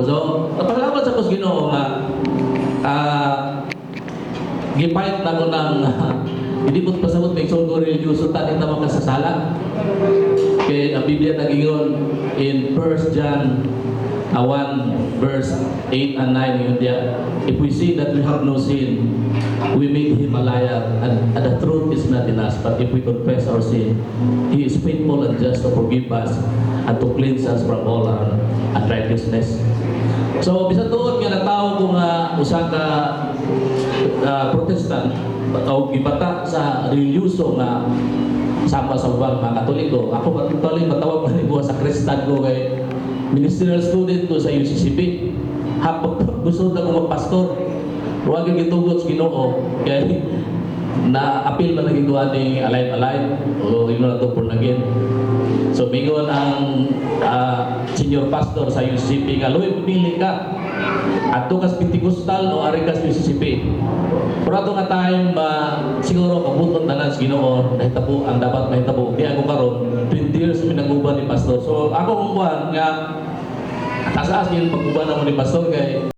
So, napasalamat sa ko sa Ginoo nga gifight na ko ng hindi po pasabot may igsoon ko religyoso ta ta makasasala. Kay ang Biblia nagingon in 1 John 1 verse 8 and 9 yun diya, "If we say that we have no sin, we make Him a liar and the truth is not in us. But if we confess our sin, He is faithful and just to forgive us and to cleanse us from all our unrighteousness." So bisan tuod nga natawo ko nga usa ka Protestant o gibata sa relihiyoso nga sama sa ubang mga Katoliko. Ako actually matawag man ko sa Kristan ko kay ministerial student ko sa UCCP. Hapon gusto na ko magpastor. Wa gyud gitugot sa Ginoo kay na appeal man lagi ko ani Alive Alive o ino na to, Born Again. So mingon ang senior pastor sa UCCP nga, "Luy, pili ka. Adto kas Pentecostal o ari kas UCCP." Pero ato nga time, siguro kabuton tanan sa Ginoo, nahitabo ang dapat mahitabo. Di ako karon 20 years mi nag-uban ni pastor. So ako kung kuan nga taas-taas yun pag-uban namo ni pastor kay